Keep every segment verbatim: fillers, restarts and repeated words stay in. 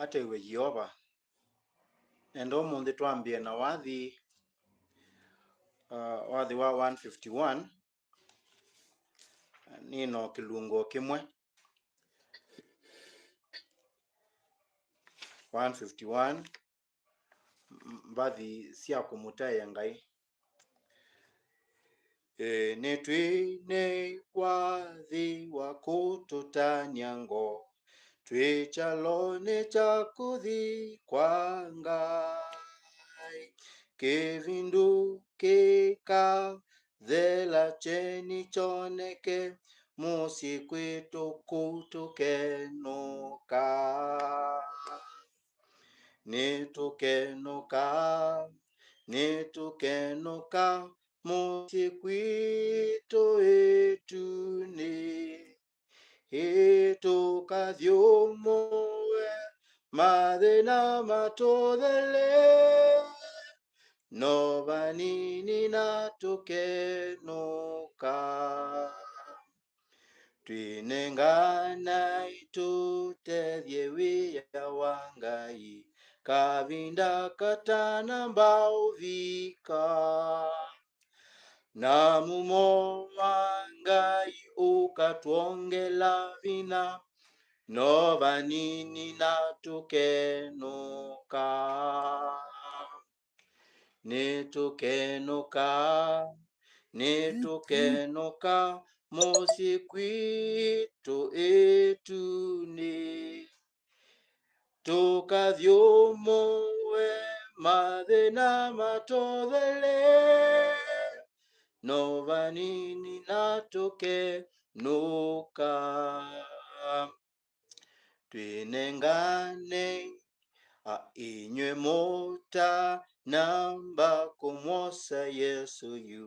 Ataiwe Yeova. Nenda ũmũnthĩ twambĩe na wathi, uh, wathi wa one fifty-one. Nĩ no kĩlungo kĩmwe. One fifty-one, mbathi sya kũmũtaĩa Ngai. Ĩ, nĩtwinĩkw'a nthĩ wa kũtũtanĩa ngoo, twĩ kyalonĩ kya kũthi kwa Ngai. Kĩvindu kĩkathela, kyeni kyoneke, mũsyĩ kwitũ kũu tũkenũka. Nĩtũkenũka, nĩtũkenũka mũsyĩ kwitũ ĩtunĩ. Ĩtũkathyũmũe mathĩna matũthele, no vanini na tũkenũka. Twĩnenganai tũtethye wĩa wa Ngai, kavinda katanamba ũvika. Na mumo wa Ngai ũkatwongela vinya, no vanini na tũkenũka. Nĩtũkenũka, nĩtũkenũka mũsyĩ kwitũ ĩtunĩ. Tũkathyũmũe mathĩna matũthele, no vanini na tũkenũka. Twĩnenganei, a inyw'ĩ mũtanamba kũmwosa Yesũ yu,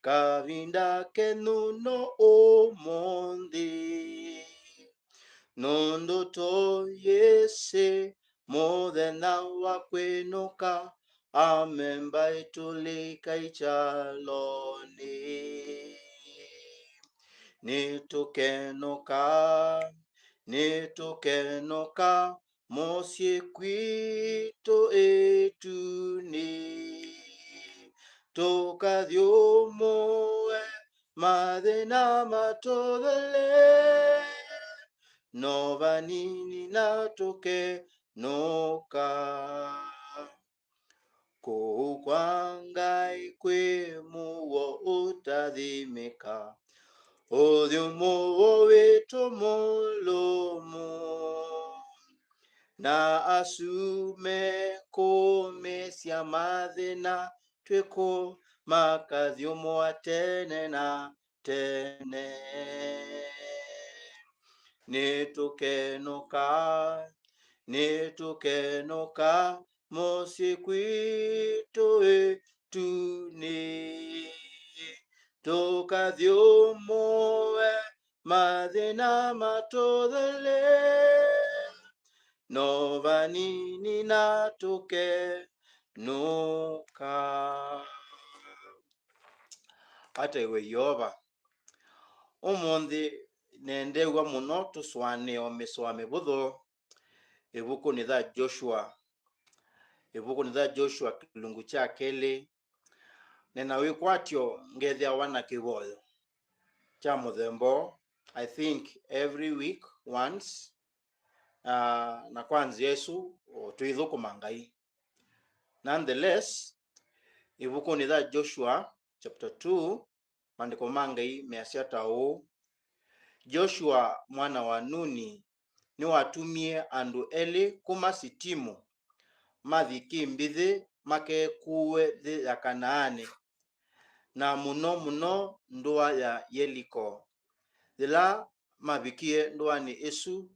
kavinda kenyu no ũmũnthĩ. Nũndũ tũyĩsĩ mũthenya wa kwĩnũka, amemba ĩtũlĩka ikyalonĩ. Nĩtũkenũka, nĩtũkenũka mũsyĩ kwitũ ĩtunĩ. Tũkathyũmũe mathĩna matũthele, no vanini na tũkenũka. Kũu kwa Ngai kwĩ mũuo ũtathimĩka, ũthyũmũo witũ mũlũmu. Na asu mekũmĩsya mathĩna twĩkũ, makathyũmũa tene na tene. Nĩtũkenũka, nĩtũkenũka mũsyĩ kwitũ ĩtunĩ. Tũkathyũmũe mathĩna matũthele, no vanini na tũkenũka. Ataiwe Yeova. Ũmũnthĩ nendeew'a mũno tũsũanĩe o mĩsoa mĩvũthũ ĩvukunĩ ya Joshua. Ĩvukunĩ ya Joshua kĩlungu kya kelĩ, nĩ na wĩkwatyo ngethĩawa na kĩvoyo kya mũthemba ũũ, I think every week once, ah, na kwa nzĩa ĩsu, o, tũithũkũma Ngai. Nonetheless, ĩvukunĩ ya Joshua chapter two, Maandĩko ma Ngai measya ta ũũ, Joshua mwana wa Nuni nĩwatumie andũ elĩ kuma Sitimu mathi kĩmbithĩ makekũwe nthĩ ya Kanaanĩ, na mũno mũno ndũa ya Yeliko. Yĩla mavikie ndũanĩ ĩsu,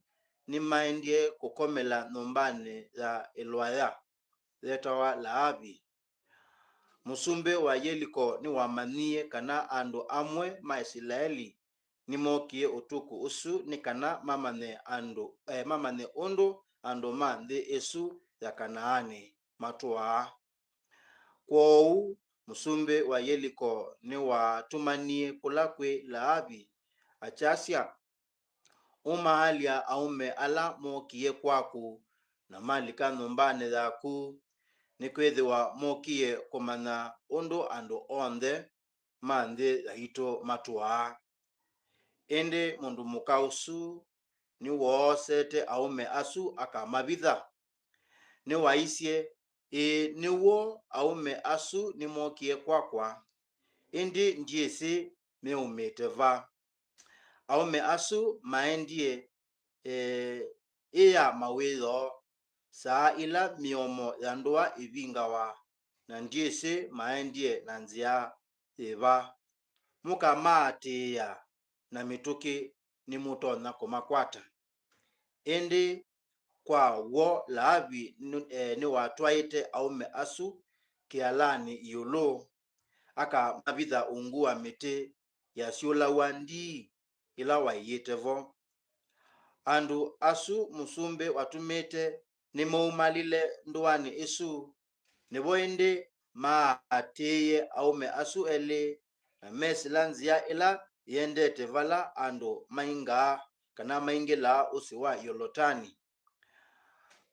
nĩmaendie kũkomela nyũmbanĩ ya ĩlwaya yetawa Laavi. Mũsumbĩ wa Yeliko nĩwamanyie kana andũ amwe ma Isilaeli nĩmookie ũtukũ ũsu nĩ kana mamanye andũ, eh, mamanye ũndũ andũ ma nthĩ ĩsu ya Kanaanĩ matũaa. Kwoou mũsumbĩ wa Yeliko nĩwatũmanie kũla kwĩ Laavi, akyasya, Ũmaalya aũme ala mookie kwaku, na malika nyũmbanĩ yaku, nĩkwĩthĩwa mokie kũmanya ũndũ andũ onthe ma nthĩ yaitũ matũaa. Ĩndĩ mũndũ mũka ũsu nĩwoosete aũme asu akamavitha. Nĩwaisye, "Ĩĩ, nĩ w'o, aũme asu nĩmookie kwakwa, ĩndĩ ndyĩsĩ meumĩte va." Aũme asu maendie, e, ĩ ya mawĩoo, saa ila mĩomo ya ndũa ĩvingawa, na ndyĩsĩ maendie na nzĩa yĩva. Mũkamaatĩĩa na mĩtũkĩ, nĩmũtonya kũmakwata. Ĩndĩ kwa w'o Laavi nĩ-, e, nĩwatwaĩte aũme asu kĩalanĩ ĩũlũ, akamavitha ungu wa mĩtĩ yasyũlaw'a ndii ĩla waĩĩte vo. Andũ asu mũsumbĩ watũmĩte nĩmaumalile ndũanĩ ĩsu. Nĩvo ĩndĩ maatĩĩe aũme asu elĩ, na mesĩla nzĩa ĩla yĩendete vala andũ maingaa kana maingĩlaa ũsĩ wa Yolotani.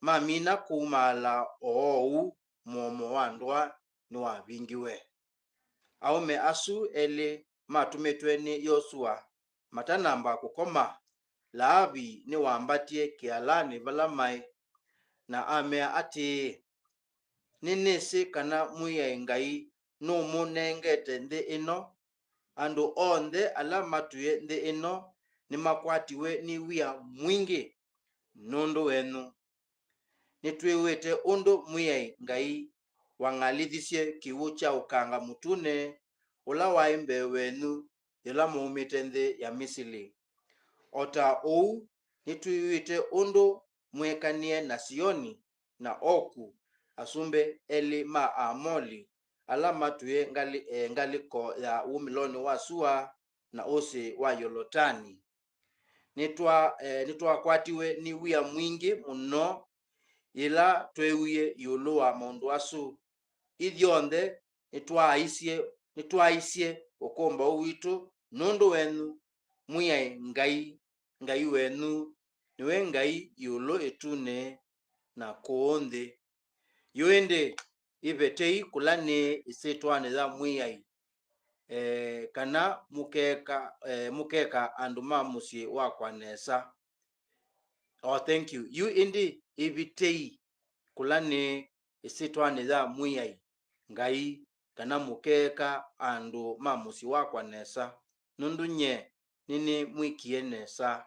Mamina kuumaala oou, mũomo wa ndũa nĩwavingiwe. Aũme asu elĩ matũmĩtwe nĩ Yosua matanamba kũkoma, Laavi nĩwambatie kĩalanĩ vala maĩ, na amea atĩĩ, "Nĩnĩsĩ kana Mwĩai Ngai nũmũnengete nthĩ ĩno. Andũ onthe ala matwĩe nthĩ ĩno nĩmakwatiwe nĩ wia mwingĩ nũndũ wenyu. Nĩtwĩw'ĩte ũndũ Mwĩai Ngai wang'alĩthisye kĩw'ũ kya ũkanga mũtune ũla waĩ mbee wenyu yĩla mwaumĩte nthĩ ya Misili. O ta ũu nĩtwĩw'ĩte ũndũ mweekanie na Sioni na Oku, asumbĩ elĩ ma Aamoli, ala matwĩe ngalĩ-, e, ngalĩko ya wumĩlonĩ wa sua na ũsĩ wa Yolotani. Nĩtwa-, e, nĩtwakwatiwe nĩ wia mwingĩ mũno yĩla tweewie ĩũlũ wa maũndũ asu. Ithyonthe nĩtwaaisye, nĩtwaaisye ũkũmbaũ witũ nũndũ wenyu. Mwĩai Ngai, Ngai wenyu, nĩwe Ngai ĩũlũ ĩtunĩ na kũũ nthĩ. Yu ĩndĩ, ĩvetei kũla nĩĩ ĩsyĩtwanĩ ya Mwĩai, e, kana mũkeka, e, mũkeka andũ ma mũsyĩ wakwa nesa." Oh, thank you. Yu ĩndĩ, ĩvitei kũla nĩĩ ĩsyĩtwanĩ ya Mwĩai Ngai, kana mũkeeka andũ ma mũsyĩ wakwa nesa, nũndũ nyie nĩnĩmwĩkie nesa.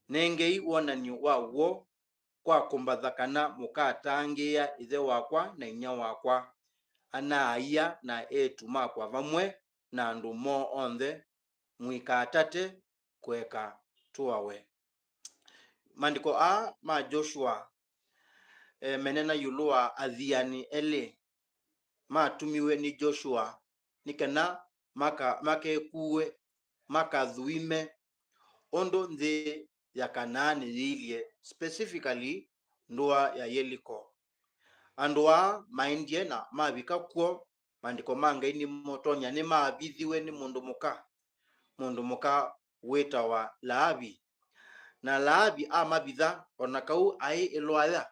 Nengei wonany'o wa w'o kwa kũmbatha kana mũkatangĩĩa ĩthe wakwa na inyia wakwa, ana-a-ia na eĩtu makwa vamwe na andũ moo onthe, mũikatate kũeka tũawe. Maandĩko aa ma Joshua, e, menena ĩũlũ wa athiani elĩ matumiwe nĩ Joshua nĩ kana maka-, makekuwe, makathuime ũndũ nthĩ ya Kanaani yĩilye, specifically ndũa ya Yeriko. Andũ aa maendie na mavika kw'o, Maandĩko ma Ngai nĩmotonya nĩmavithiwe nĩ mũndũ mũka, mũndũ mũka wĩtawa Laavi. Na Laavi amavitha, o na kau aĩ ĩlwaya,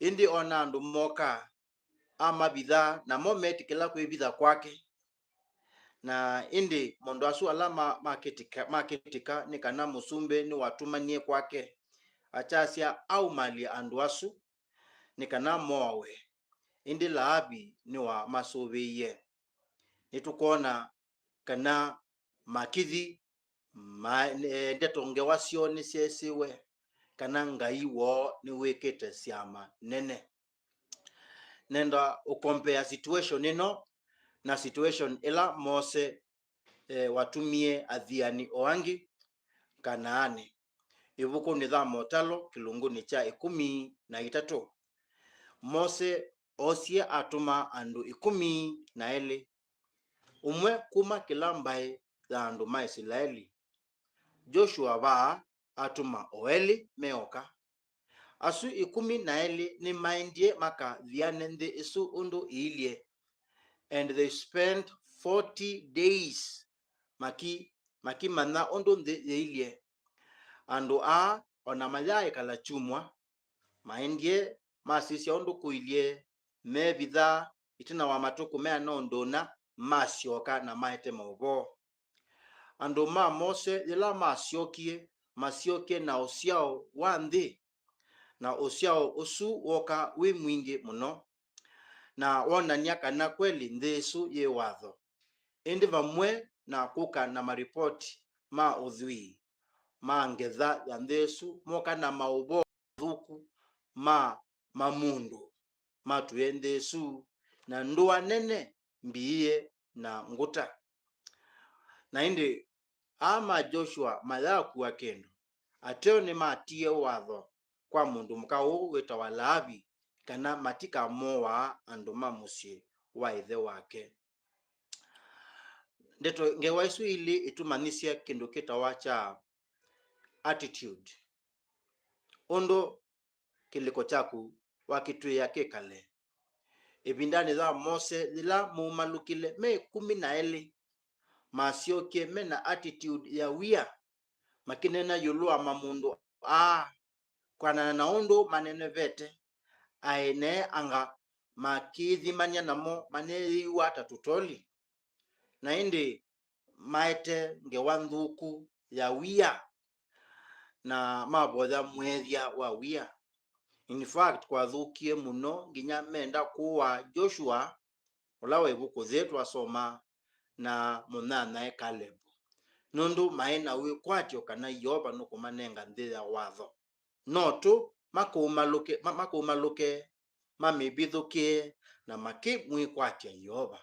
ĩndĩ ona andũ mooka, amavitha, namo metĩkĩla kwĩvitha kwake. Na ĩndĩ maũndũ asu ala ma-, makĩtĩka, makĩtĩka nĩ kana mũsumbĩ nĩwatũmanie kwake, akyasya aumalye andũ asu nĩ kana moawe, ĩndĩ Laavi nĩwamasũvĩie. Nĩtũkwona kana makĩthi, ma-, e, ndeto ngewa syoo nĩsyeesĩwe, kana Ngai woo nĩwĩkĩte syama nene. Nenda ũkompea situation ĩno na situation ĩla Mose, e, watumie athiani o angĩ Kanaanĩ. Ĩvukunĩ ya Motalo, kĩlungunĩ kya ĩkũmi na itatũ, Mose oosie atũma andũ ĩkũmi na elĩ, ũmwe kuma kĩla mbaĩ ya andũ ma Ĩsilaeli. Joshua vaa atũma o elĩ me oka. Asu ĩkũmi na elĩ nĩmaendie makathiane nthĩ ĩsu ũndũ ĩilye. And they spent forty days maki-, makĩmanya ũndũ nthĩ yĩilye. Andũ aa o na mayaaĩkala kyumwa, Maendie, masisya ũndũ kũilye, meevitha, ĩtina wa matukũ meana ũndũ ũna, masyoka na maete maũvoo. Andũ ma Mose yĩla masyokie, masyokie na ũsyao wa nthĩ, na ũsyao ũsu wooka wĩ mwingĩ mũno, na wonany'a kana kweli nthĩ ĩsu yĩ watho. Ĩndĩ vamwe na kũka na maripoti ma ũthwii ma ngetha ya nthĩ ĩsu, mooka na maũvoo mathũku ma mamũndũ matwĩe nthĩ ĩsu, na ndũa nene mbiie na ngũta. Na ĩndĩ aa ma Joshua mayakua kĩndũ. Ateo nĩmatiie watho kwa mũndũ mũka ũũ wĩtawa Laavi, kana matikamoaa andũ ma mũsyĩ wa ĩthe wake. Ndeto ngewa isu ilĩ itũmanyĩsya kĩndũ kĩtawa kya attitude. Ũndũ kĩlĩko kyaku wakĩtwĩĩa kĩkale. Ĩvindanĩ ya Mose, yĩla maumalũkile me ĩkũmi na elĩ, masyokie me na attitude ya wia, makĩneena ĩũlũ wa mamũndũ aa, kwanana na ũndũ manenevete, aenee anga makĩĩthimany'a namo maneeyĩw'a ta tũtoli. Na ĩndĩ maete ngewa nthũku ya wia, na mavoya mwethya wa wia. In fact, kwathũkie mũno nginya menda kũũa Joshua, ũla wa ĩvuku yĩĩ twasoma, na mũnyanyae Caleb, nũndũ maĩ na wĩkwatyo kana Yeova nũkũmanenga nthĩ ya watho. No tũ makũmalũke, ma-, makũmalũke, mamĩvithũkĩe, na makĩmwĩkwatya Yeova.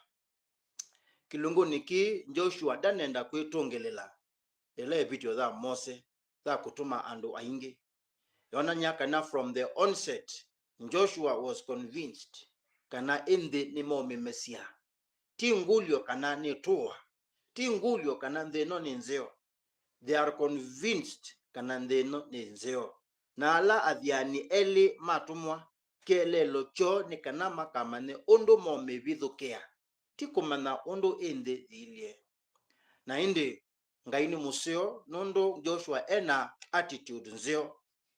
Kĩlungunĩ kĩĩ, Joshua ndanenda kwĩtũngĩlĩla ĩla ĩvĩtyo ya Mose ya kũtũma andũ aingĩ. Yonany'a kana from the onset, Joshua was convinced kana ĩ nthĩ nĩmaũmĩmesya. Ti ngũlyo kana nĩ tũa, ti ngũlyo kana nthĩ ĩno nĩ nzeo. They are convinced kana nthĩ ĩno nĩ nzeo. Na ala athiani elĩ matũmwa, kĩeleelo kyoo nĩ kana makamanye ũndũ momĩvithũkĩa, ti kũmanya ũndũ ĩ nthĩ yĩilye. Na ĩndĩ Ngai nĩ mũseo, nũndũ Joshua e na attitude nzeo.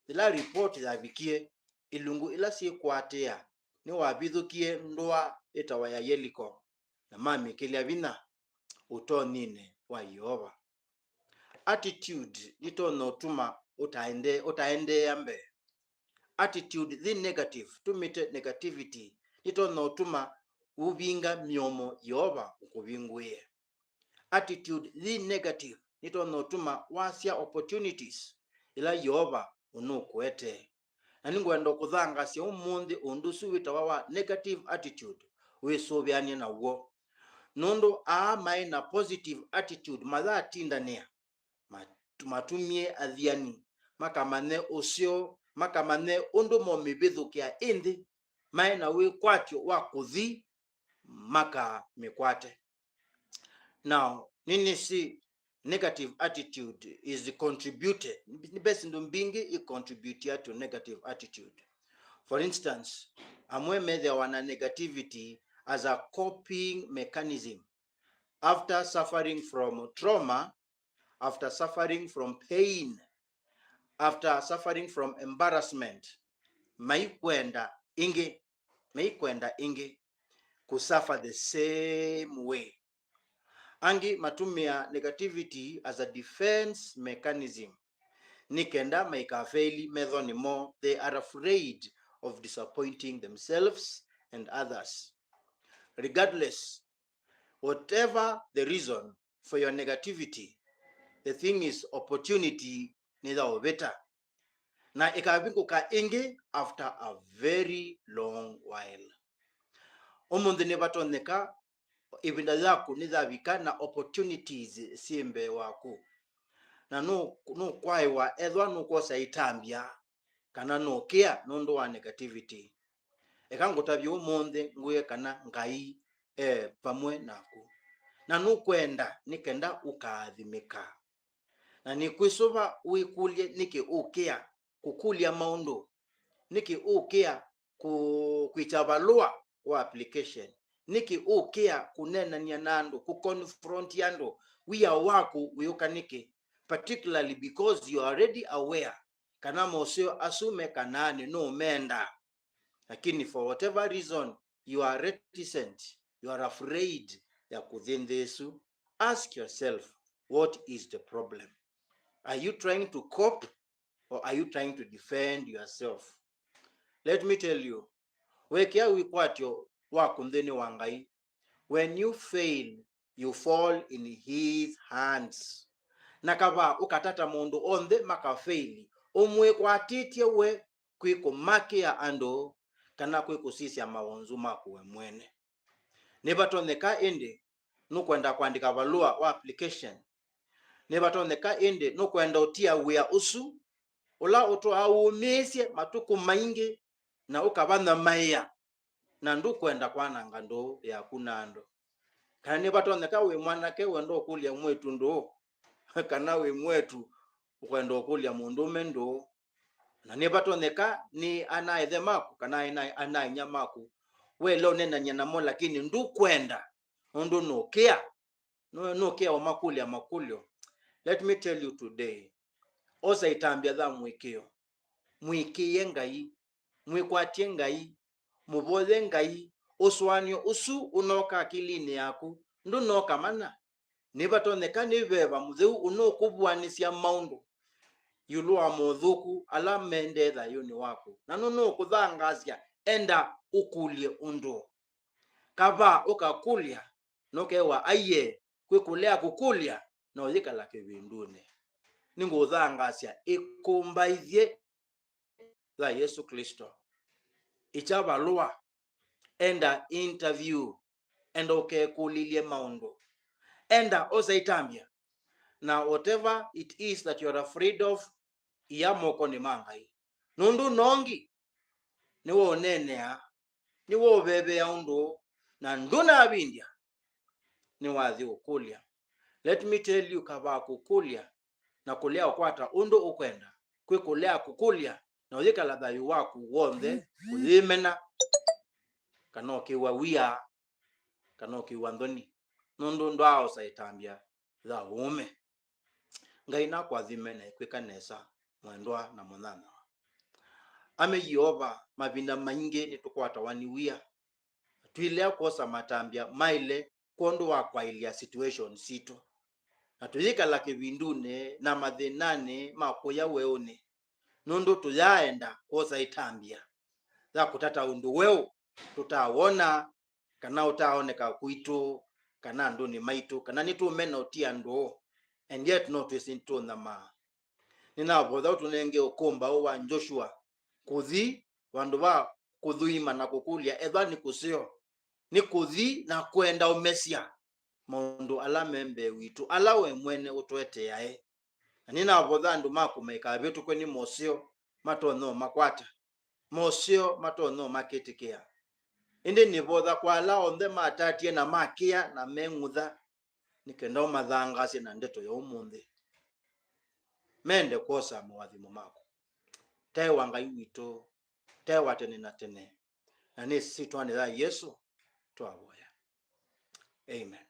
Yĩla ripoti yavikie, ilungu ila syĩkũatĩĩa, nĩwavithũkie ndũa ĩtawa ya Yeliko, na mamĩkĩlya vinya ũtonyinĩ wa Yeova. Attitude nĩtonya ũtuma ũtaende-, ũtaendeea mbee. Attitude yĩ negative, tũmĩte negativity, nĩtonya ũtuma ũvinga mĩomo Yeova ũkũvingũĩe. Attitude yĩ negative nĩtonya ũtuma wasya opportunities ila Yeova ũnũkũetee. Na nĩngwenda kũthangaasya ũmũnthĩ ũndũ ũsu wĩtawa wa negative attitude wĩsũvĩanĩe naw'o. Nũndũ aa maĩ na positive attitude mayatindanĩa, mat-, matumie athiani makamanye ũseo, makamanye ũndũ momĩvĩthũkĩa ĩ nthĩ, maĩ na wĩkwatyo wa kũthi makamĩkwate. Now, nĩnĩsĩ negative attitude is contributed. Nĩ ve syĩndũ mbingĩ i contributia to negative attitude. For instance, amwe methĩawa na negativity as a coping mechanism. After suffering from trauma, after suffering from pain, after suffering from embarrassment, maikwenda ĩngĩ, maikwenda ĩngĩ kũ suffer the same way. Angĩ matũmĩa negativity as a defense mechanism, nĩ kenda maikafeili methonĩ moo. They are afraid of disappointing themselves and others. Regardless, whatever the reason for your negativity, the thing is, opportunity nĩyaũvĩta, na ĩkavingũka ĩngĩ after a very long while. Ũmũnthĩ nĩvatonyeka ĩvinda yaku nĩyavika na opportunities syĩ mbee waku, na nũ-, nũkwaĩwa ethwa nũkwosa ĩtambya kana nũkĩa nũndũ wa negativity. Eka ngũtavye ũmũnthĩ ngwĩe kana Ngai e vamwe naku, na nũkwenda nĩ kenda ũkaathimĩka. Na nĩkwĩsũva wĩkũlye, nĩkĩ ũkĩa kũkũlya maũndũ? Nĩkĩ ũkĩa kũ-, kwĩkya valũa wa application? Nĩkĩ ũkĩa kũneenany'a na andũ, kũconfront andũ? Wia waku wĩũka nĩkĩ? Particularly because you are already aware kana moseo asu me kanaanĩ nũmenda. Lakini for whatever reason, you are reticent, you are afraid ya kũthi nthĩ ĩsu. Ask yourself, what is the problem? Are you trying to cope or are you trying to defend yourself? Let me tell you, wekĩa wĩkwatyo waku nthĩnĩ wa Ngai, when you fail, you fall in his hands. Na kavaa ũkatata maũndũ onthe makafeili, ũmwĩkwatĩtye we kwĩ kũmakĩa andũ kana kwĩ kũsisya mawonzu maku we mwene. Nĩvatonyeka ĩndĩ nũkwenda kũandĩka valũa wa application. Nĩvatonyeka ĩndĩ nũkwenda ũtia wĩa ũsu ũla ũtũaa ũũmĩĩsye matukũ maingĩ na ũkavanyamaĩa, na ndũkwenda kwananga ndũũ yaku na andũ. Kana nĩvatonyeka wĩ mwanake wenda ũkũlya mwĩĩtu ndũũ, kana wĩ mwĩĩtu ũkwenda ũkũlya mũndũũme ndũũ. Na nĩvatonyeka nĩ ana-a-ĩthe maku kana ana-, ana-a-inyia maku, wele ũneenany'a namo, lakini ndũkwenda, nũndũ nũkĩa, nũ-, nũkĩa ũmakũlya makũlyo. Let me tell you today, osa ĩtambya ya mũĩkĩĩo. Mũĩkĩĩe Ngai, mwĩkwatye Ngai, mũvoye Ngai. Ũsũanĩo ũsu ũnooka akilinĩ yaku ndũnooka mana. Nĩvatonyeka nĩ Veva Mũtheu ũnũkũvuanĩsya maũndũ ĩũlũ wa mothũku ala me nde thayũnĩ waku, na nũnũkũthangaasya. Enda ũkũlye ũndũ. Kavaa ũkakũlya, nũkewa aiee, kwĩ kũlea kũkũlya na ũyĩkala kĩvindunĩ. Nĩngũũthangaasya ĩkũmbaĩthye ya Yesũ Klĩsto. Ĩkya valũa, enda interview, enda ũkekũlilye maũndũ, enda osa ĩtambya. Na whatever it is that you are afraid of, ia mokonĩ ma Ngai, nũndũ nongi nĩwe ũneenea, nĩwe ũvevea ũndũ, na ndũnavindya, nĩwathi ũkũlya. Let me tell you, kavaa kũkũlya na kũlea ũkwata ũndũ ũkwenda, kwĩ kũlea kũkũlya na ũyĩkala thayũ waku w'onthe, ũyĩmena, kana ũkĩw'a wia, kana ũkĩw'a nthoni, nũndũ ndwaaosa ĩtambya ya ũũme. Ngai nakũathime na ĩkwĩka nesa, mwendwa na mũnyanyawa. Ame Yeova, mavinda maingĩ nĩtũkwatawa nĩ wia. Twĩlea kwosa matambya maĩle kwondũ wa kwaĩlya situation sitũ, na tũyĩkala kĩvindunĩ na mathĩnanĩ ma kũya weũnĩ, nũndũ tũyaenda kwosa ĩtambya ya kũtata ũndũ weũ tũtawona, kana ũtaoneka kwitũ, kana andũnĩ maitũ, kana nĩtũũmena ũtia ndũũ, and yet no twĩsĩ nĩtũũnyamaa. Nĩnavoya ũtũnenge ũkũmbaũ wa Joshua, kũthi vandũ va kũthũima na kũkũlya ethwa nĩ kũseo, nĩ kũthi na kwenda ũmesya maũndũ ala me mbee witũ, ala we mwene ũtũeteae. Na nĩnavoya andũ maku maikavĩtũkwe nĩ moseo matonya ũmakwata, moseo matonya ũmakĩtĩkĩa. Ĩndĩ nĩvoya kwa ala onthe matatie na makĩa na meng'utha, nĩ kenda ũmathangaasye na ndeto ya ũmũnthĩ, mende kwosa moathimo maku. Tae wa Ngai witũ, tae wa tene na tene, na nĩ syĩtwanĩ ya Yesũ twavoya. Amen.